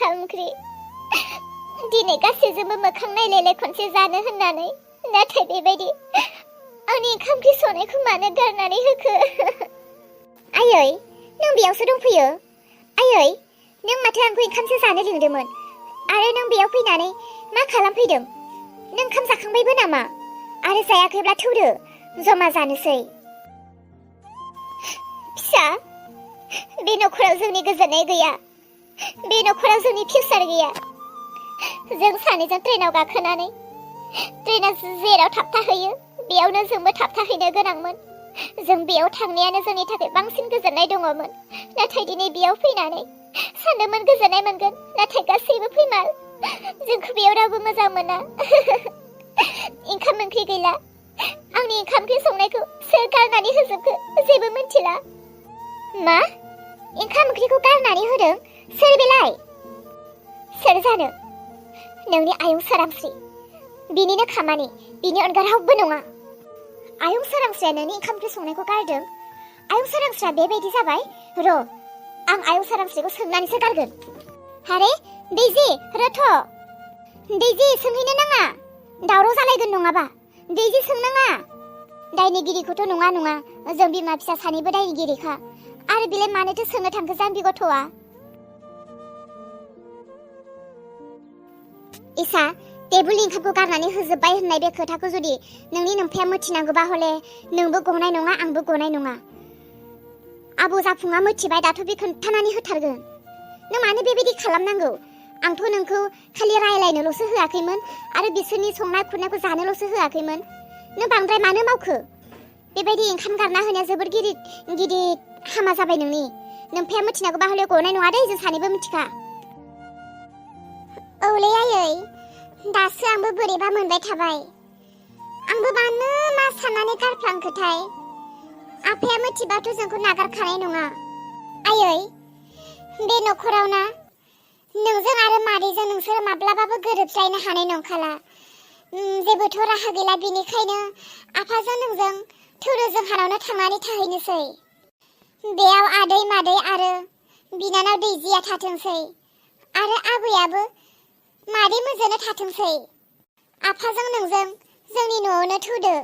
ओंखाम ओंख्रि दिनै गासैजोंबो मोखां नायलायलाय खनसे जानो होननानै नाथाय बेबायदि आंनि ओंखाम ओंख्रि संनायखौ मानो गारनानै होखो? आयै नों बेयावसो दंफैयो? आयै नों माथो आंखौ ओंखामसो जानो लिंदोंमोन आरो नों बेयाव फैनानै मा खालामफैदों? नों ओंखाम जाखांबायबो नामा? आरो जायाखैब्ला थौदो जमा जानोसै। फिसा बे नखराव जोंनि गोजोननाय गैया, बे नखराव जोंनि फिउचार गैया। जों सानैजों ट्रेनाव गाखोनानै ट्रेना जेराव थाबथाहैयो बेयावनो जोंबो थाबथाहैनो गोनांमोन। जों बेयाव थांनायानो जोंनि थाखाय बांसिन गोजोननाय दङमोन। नाथाय दिनै बेयाव फैनानै सानदोंमोन गोजोननाय मोनगोन, नाथाय गासैबो फैमाल। जोंखौ बेयाव रावबो मोजां मोना। ओंखाम ओंख्रि गैला। आंनि ओंखाम ओंख्रि संनायखौ सोर गारनानै होजोबखो जेबो मिन्थिला। मा? ओंखाम ओंख्रिखौ गारनानै होदों? सोर बेलाय? सोर जानो? नोंनि आयं सोरांस्रि। बिनिनो खामानि, बिनि अनगा रावबो नङा। आयं सोरांस्रिया नोंनि ओंखाम ओंख्रि संनायखौ गारदों? आयं सोरांस्रिया बेबायदि जाबाय? र' आं आयं सोरांस्रिखौ सोंनानैसो गारगोन। हारे दैजि, रोथ'। दैजि सोंहैनो नाङा, दावराव जालायगोन नङाबा। दैजि सोंनाङा। दायनिगिरिखौथ' नङा, जों बिमा फिसा सानैबो दायनिगिरिखा। आरो बेलाय मानोथो सोंनो थांखो जाम्बि गथ'आ? इसा टेबुलनि ओंखामखौ गारनानै होजोब्बाय होननाय बे खोथाखौ जुदि नोंनि नोमफाया मिथिनांगौबा हले नोंबो गनाय नङा, आंबो गनाय नङा। आबौ जाफुङा मिथिबाय दाथ' बे खोन्थानानै होथारगोन। नों मानो बेबायदि खालामनांगौ? आंथ' नोंखौ खालि रायलायनोल'सो होआखैमोन आरो बिसोरनि संनाय खुरनायखौ जानोल'सो होआखैमोन। नों बांद्राय मानो मावखो? बेबायदि ओंखाम गारना होनाया जोबोर गिदिर हामा जाबाय नोंनि। नोमफाया मिथिनांगौबा हले गनाय नङा दै, जों सानैबो मिथिखा। औलै आयै, दासो आंबो बोरैबा मोनबाय थाबाय। आंबो मानो मा साननानै गारफ्लांखोथाय। आफाया मिथिबाथ' जोंखौ नागारखानाय नङा। आयै बे नखराव ना नोंजों आरो मादैजों नोंसोर माब्लाबाबो गोरोबज्लायनो हानाय नंखाला। जेबोथ' राहा गैला, बेनिखायनो आफाजों नोंजों थौदो जोंहानावनो थांनानै थाहैनोसै। बेयाव आदै मादै आरो बिनानाव दैजिया थाथोंसै आरो आबैयाबो मादै मोनजोंनो थाथोंसै। आफाजों नोंजों जोंनि न'आवनो थौदो।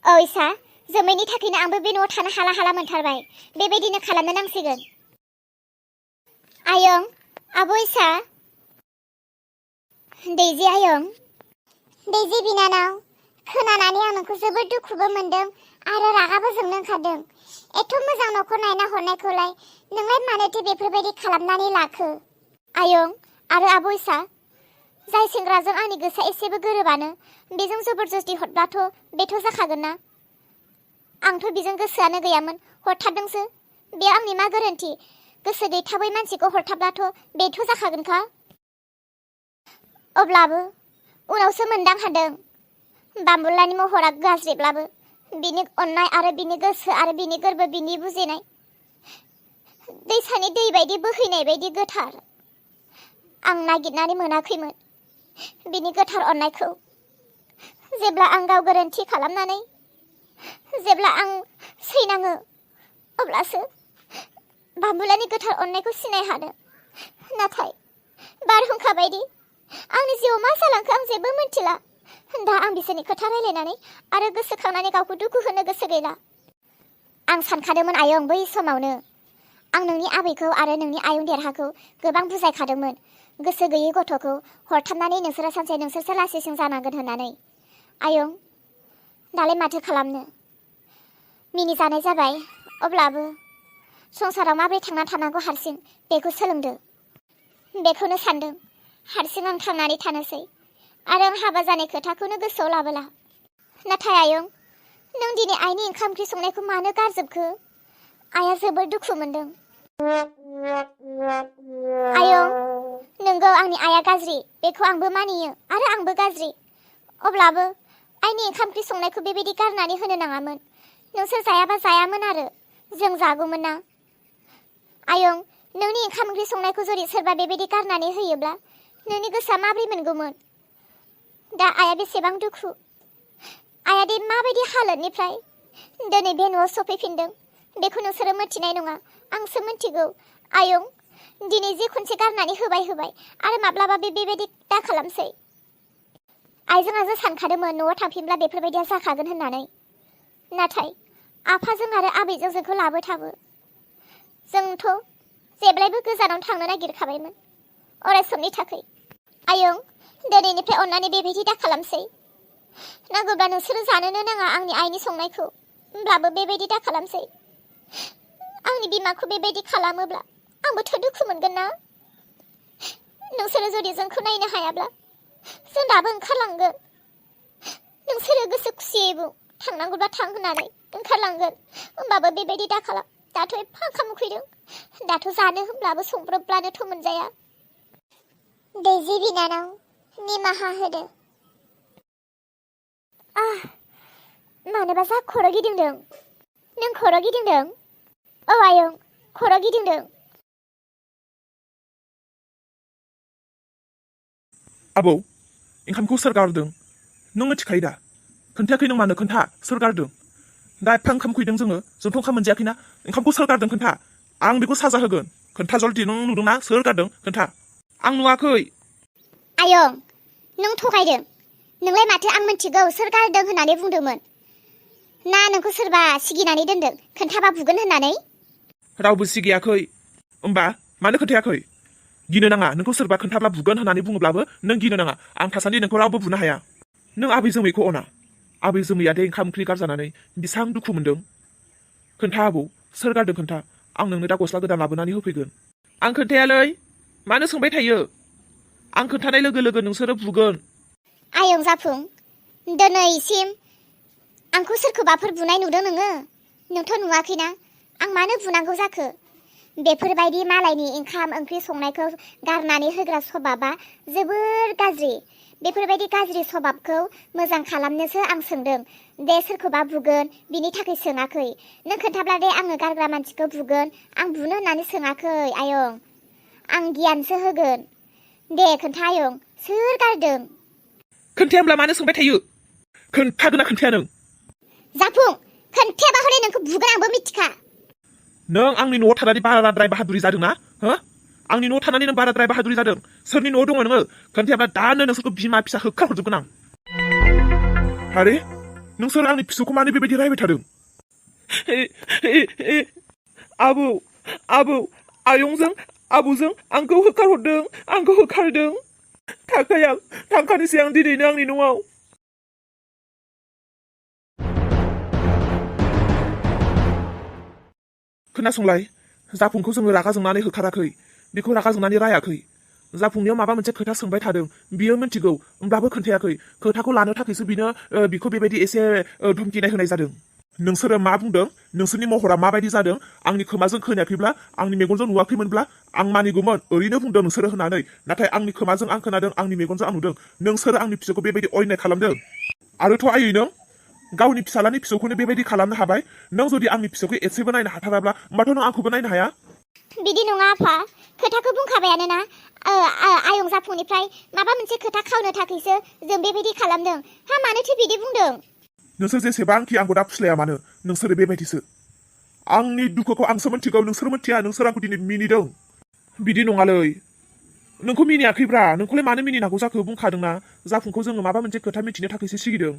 औ इसा, जोमैनि थाखायनो आंबो बे न'आव थानो हाला मोनथारबाय। बेबायदिनो खालामनो नांसिगोन। आयं, आब' इसा। दैजि आयं। दैजि बिनानाव, खोनानानै आं नोंखौ जोबोद दुखुबो मोनदों आरो रागाबो जोंनो ओंखारदों। एथ' मोजां न'खर नायना हरनायखौलाय नोंलाय मानोथो बेफोरबायदि खालामनानै लाखो? आयं आरो आब' इसा, जाय सेंग्राजों आंनि गोसोआ एसेबो गोरोबानो बेजों जबरदस्ति हरब्लाथ' बेथ' जाखागोन ना। आंथ' बेजों गोसोआनो गैयामोन, हरथारदोंसो। बेयाव आंनि मा गोरोन्थि? गोसो गैथाबै मानसिखौ हरथाब्लाथ' बेथ' जाखागोनखा। अब्लाबो उनावसो मोनदां हादों बाम्बुलानि महरा गाज्रिब्लाबो बिनि अननाय आरो बिनि गोसो आरो बिनि गोरबो, बिनि बुजिनाय दैसानि दै बायदि बोहैनाय बायदि गोथार। आं नागिरनानै मोनाखैमोन बिनि गोथार अननायखौ। जेब्ला आं गाव गोरोन्थि खालामनानै जेब्ला आं सैनाङो अब्लासो बाम्बुलानि गोथार अननायखौ सिनाय हादों। नाथाय बारहुंखा बायदि आंनि जिउआव मा जालांखो आं जेबो मिन्थिला। दा आं बिसोरनि खोथा रायलायनानै आरो गोसोखांनानै गावखौ दुखु होनो गोसो गैला। आं सानखादोंमोन आयं, बै समावनो आं नोंनि आबैखौ आरो नोंनि आयं देरहाखौ गोबां बुजायखादोंमोन। गोसो गैयै गथ'खौ हरथाबनानै नोंसोरो सानसे नोंसोरसो लासिंसिं जानांगोन होननानै। आयं दालाय माथो खालामनो, मिनिजानाय जाबाय। अब्लाबो संसाराव माबोरै थांना थानांगौ हारसिं बेखौ सोलोंदो। बेखौनो सानदों हारसिं आं थांनानै थानोसै आरो आं हाबा जानाय खोथाखौनो गोसोआव लाबोला। नाथाय आयं, नों दिनै आइनि ओंखाम ओंख्रि संनायखौ मानो गारजोबखो? आइया जोबोर दुखु मोनदों। आयं नोंगौ आंनि आइया गाज्रि, बेखौ आंबो मानियो आरो आंबो गाज्रि। अब्लाबो आइनि ओंखाम ओंख्रि संनायखौ बेबायदि गारनानै होनो नाङामोन। नोंसोर जायाबा जायामोन आरो जों जागौमोन ना। आयं नोंनि ओंखाम ओंख्रि संनायखौ जुदि सोरबा बेबायदि गारनानै होयोब्ला नोंनि गोसोआ माबोरै मोनगौमोन? दा आइया बेसेबां दुखु, आइया दि माबायदि हालोदनिफ्राय दिनै बे न'आव सफैफिनदों बेखौ नोंसोरो मिथिनाय नङा, आंसो मिथिगौ। आयं दिनै जे खनसे गारनानै होबाय आरो माब्लाबा बेबायदि दा खालामसै। आइजों आंजों सानखादोंमोन न'आव थांफिनब्ला बेफोरबायदिया जाखागोन होननानै। नाथाय आफाजों आरो आबैजों जोंखौ लाबोथाबो। जोंथ' जेब्लायबो गोजानाव थांनो नागिरखाबायमोन अराय समनि थाखाय। आयं दिनैनिफ्राय अननानै बेबायदि दा खालामसै। नांगौब्ला नोंसोरो जानोनो नाङा आंनि आइनि संनायखौ, होमब्लाबो बेबायदि दा खालामसै। आंनि बिमाखौ बेबायदि खालामोब्ला आंबोथ' दुखु मोनगोन ना। नोंसोरो जुदि जोंखौ नायनो हायाब्ला जों दाबो ओंखारलांगोन। नोंसोरो गोसो खुसियै बुं थांनांगौब्ला थां होननानै ओंखारलांगोन, होमबाबो बेबायदि दा खालाम। दाथ' एफा ओंखाम उखैदों, दाथ' जानो होमब्लाबो संब्रबब्लानोथ' मोनजाया। दैजि बिनानाव निमाहा होदो। मानोबा जा खर' गिदिंदों? नों खर' गिदिंदों? औ आयं, खर' गिदिंदों। आबौ, ओंखामखौ सोर गारदों? नों मिथिखायो दा? खोन्थायाखै नों मानो? खोन्था, सोर गारदों? दा एफा ओंखाम खुैदों जोंथ' ओंखाम मोनजायाखैना। ओंखामखौ सोर गारदों खोन्था। आं बेखौ साजा होगोन। खोन्था जल्दि, नों नुदोंना सोर गारदों? खोन्था। आं नुवाखै। आयं, नों थगायदों। नोंलाय माथो आं मिथिगौ सोर गारदों होननानै बुंदोंमोन। ना नोंखौ सोरबा सिगिनानै दोनदों खोन्थाबा बुगोन होननानै? रावबो सिगियाखै। होमबा मानो खोन्थायाखै? गिनो नाङा। नोंखौ सोरबा खोन्थाब्ला बुगोन होननानै बुङोब्लाबो नों गिनो नाङा। आं थासान्दि नोंखौ रावबो बुनो हाया। नों आबै जोमैखौ अना। आबै जोमैया दे ओंखाम ओंख्रि गारजानानै बेसेबां दुखु मोनदों। खोन्था आबौ, सोर गारदों खोन्था। आं नोंनो दा गस्ला गोदान लाबोनानै होफैगोन। आं खोन्थायालै। मानो सोंबाय थायो? आं खोन्थानाय लोगो लोगो नोंसोरो बुगोन। आयं जाफुं, दिनैसिम आंखौ सोरखौबाफोर बुनाय नुदों नोङो? नोंथ' नुवाखैना। आं मानो बुनांगौ जाखो? बेफोरबायदि मालायनि ओंखाम ओंख्रि संनायखौ गारनानै होग्रा सभाबा जोबोर गाज्रि। बेफोरबायदि गाज्रि सभाबखौ मोजां खालामनोसो आं सोंदों। दे सोरखौबा बुगोन बिनि थाखाय सोङाखै। नों खोन्थाब्ला दे आङो गारग्रा मानसिखौ बुगोन। आं बुनो होननानै सोङाखै आयं। आं गियानसो होगोन। दे खोन्था आयं, सोर गारदों? खोन्थाया होमब्ला मानो सोंबाय थायो? खोन्थागोन ना खोन्थाया नों? जाफुं, खोन्थायाबा हले नोंखौ बुगोन आंबो मिथिखा। नों आंनि न'आव थानानै बाराद्राय बाहादुरि जादों ना? हो? आंनि न'आव थानानै नों बाराद्राय बाहादुरि जादों। सोरनि न'आव दङ नोङो? खोन्थायाब्ला दानो नोंसोरखौ बिमा फिसा होखारहरजोबगोन आं। आरे, नोंसोर आंनि फिसौखौ मानो बेबायदि रायबाय थादों? आबौ, आयंजों आबौजों आंखौ होखारहरदों। आंखौ होखारदों। थाखाया थांखानोसै आं दिनैनो आंनि न'आव। खोनासंलाय, जाफुंखौ जोङो रागा जोंनानै होखाराखै। बेखौ रागा जोंनानै रायाखै। जाफुंनियाव माबा मोनसे खोथा सोंबाय थादों। बियो मिथिगौ, होमब्लाबो खोन्थायाखै। खोथाखौ लानो थाखायसो बिखौ बेबायदि एसे धमकिनाय होनाय जादों। नोंसोरो मा बुंदों? नोंसोरनि महरा माबायदि जादों? आंनि खोमाजों खोनायाखैब्ला, आंनि मेगनजों नुवाखैमोनब्ला आं मानिगौमोन। ओरैनो बुंदों नोंसोरो होननानै। नाथाय आंनि खोमाजों आं खोनादों, आंनि मेगनजों आं नुदों। नोंसोरो आंनि फिसौखौ बेबायदि अयनाय खालामदों। आरोथ' आयै नों गावनि फिसालानि फिसौखौनो बेबायदि खालामनो हाबाय। नों जुदि आंनि फिसौखौ एसेबो नायनो हाथाराब्ला होमबाथ' नों आंखौबो नायनो हाया। बिदि नङा आफा, खोथाखौ बुंखाबायानो ना। आयं जाफुंनिफ्राय माबा मोनसे खोथा खावनो थाखायसो जों बेबायदि खालामदों। मानोथो बिदि बुंदों? नोंसोर जेसेबांखि आंखौ दा फुस्लाया मानो, नोंसोरो बेबायदिसो। आंनि दुखुखौ आंसो मिथिगौ, नोंसोर मिथिया। नोंसोर आंखौ दिनै मिनिदों। बिदि नङालै। नोंखौ मिनियाखैब्रा। नोंखौलाय मानो मिनिनांगौ जाखो? बुंखादोंना, जाफुंखौ जोङो माबा मोनसे खोथा मिथिनो थाखायसो सिगिदों।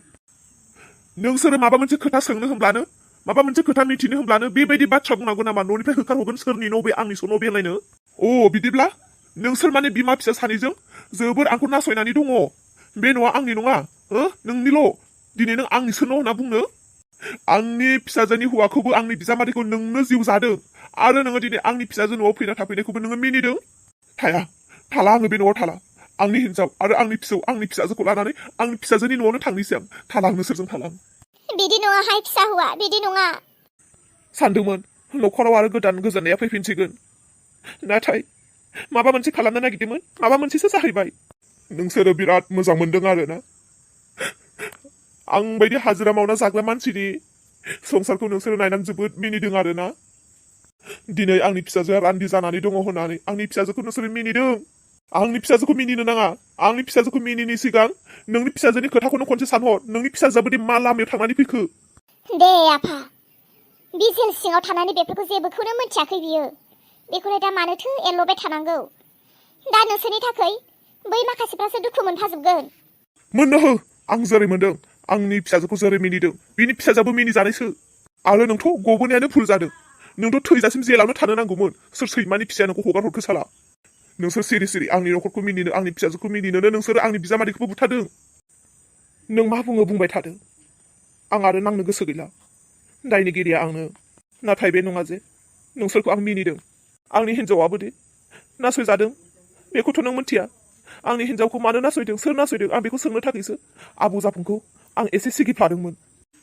नोंसोरो माबा मोनसे खोथा सोंनो होनब्लानो, माबा मोनसे खोथा मिथिनो होनब्लानो बेबायदि बाथ्रा बुंनांगौ नामा? न'निफ्राय होखारहरगोन। सोरनि न' बे? आंनि न' बे होनलायनो? बिदिब्ला नोंसोर माने बिमा फिसा सानैजों जोबोर आंखौ नासयनानै दङ। बे न'आ आंनि नङा, नोंनिल'। दिनै नों आंनिसो न' होनना बुंनो? आंनि फिसाजोनि हौवाखौबो, आंनि बिजामादैखौ नोंनो जिउ जादों। आरो नोङो दिनै आंनि फिसाजो न'आव फैना थाफैनायखौबो नोङो मिनिदों। थाला आङो बे न'आव थाला। आंनि हिनजाव आरो आंनि फिसौ, आंनि फिसाजोखौ लानानै आंनि फिसाजोनि न'आवनो थांनोसै आं। थाला आं नोंसोरजों थाला। बिदि नङाहाय फिसा हौवा, बिदि नङा। सानदोंमोन न'खराव आरो गोदान गोजोननाया फैफिनसिगोन। नाथाय माबा मोनसे खालामनो नागिरदोंमोन, माबा मोनसेसो जाहैबाय। नोंसोरो बिराद मोजां मोनदों आरोना। आं बायदि हाजिरा मावना जाग्रा मानसिनि संसारखौ नोंसोरो नायनानै जोबोद मिनिदों आरोना। दिनै आंनि फिसाजोआ रान्दि जानानै दङ होननानै आंनि फिसाजोखौ नोंसोरो मिनिदों। आंनि फिसाजोखौ मिनिनो नाङा। आंनि फिसाजोखौ मिनिनि सिगां नोंनि फिसाजोनि खोथाखौनो खनसे सानहर। नोंनि फिसाजोआबोदि मा लामायाव थांनानै फैखो। दे आफा, बे जेल सिङाव थानानै बेफोरखौ जेबोखौनो मिथियाखै बियो। बेखौलाय दा मानोथो एरल'बाय थानांगौ? दा नोंसोरनि थाखाय बै माखासेफ्रासो दुखु मोनफाजोबगोन। मोननो हो, आं जेरै मोनदों आंनि फिसाजोखौ जेरै मिनिदों बिनि फिसाजोआबो मिनिजानायसो। आरो नोंथ' गबोनायानो भुल जादों। नोंथ' थैजासिम जेलावनो थानो नांगौमोन। सोर सैमानि फिसाया नोंखौ हगार हरखो साला? नोंसोर सिरि सिरि आंनि न'खरखौ मिनिनो आंनि फिसाजोखौ मिनिनोनो नोंसोरो आंनि बिजामादैखौबो बुथारदों। नों मा बुङो बुंबाय थादों, आं आरो नांनो गोसो गैला। दायनिगिरिया आंनो, नाथाय बे नङा जे नोंसोरखौ आं मिनिदों। आंनि हिन्जावाबो दे नासयजादों, बेखौथ' नों मिथिया। आंनि हिन्जावखौ मानो नासयदों, सोर नासयदों, आं बेखौ सोंनो थाखायसो आबु जाफंखौ आं एसे सिगिफ्लादोंमोन।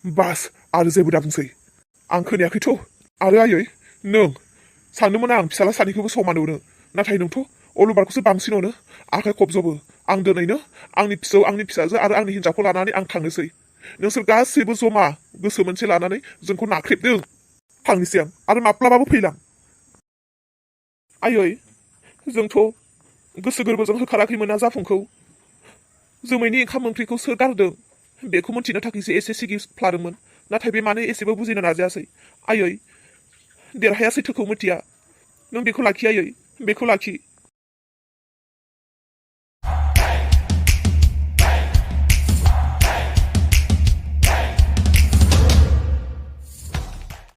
बास, आरो जेबो दा बुंसै। आं खोनायाखैथ'। आरो आयै, नों सानदोंमोन आं फिसाला सानैखौबो समान अनो, नाथाय नोंथ' अलुबारखौसो बांसिन अनो। आखाइ खबजबो। आं दिनैनो आंनि फिसौ, आंनि फिसाजो आरो आंनि हिन्जावखौ लानानै आं थांनोसै। नोंसोर गासैबो जमा गोसो मोनसे लानानै जोंखौ नाख्रेबदों। थांनोसै आं, आरो माब्लाबाबो फैलां। आयै, जोंथ' गोसो गोरबोजों होखाराखैमोन ना जाफंखौ। जोमैनि ओंखाम ओंख्रिखौ सोर गारदों बेखौ मिन्थिनो थाखायसो एसे सिगिफ्लादोंमोन, नाथाय बे मानो एसेबो बुजिनो नाजायासै। आयै, देरहाया सैथोखौ मिथिया। नों बेखौ लाखि आयै, बेखौ लाखि।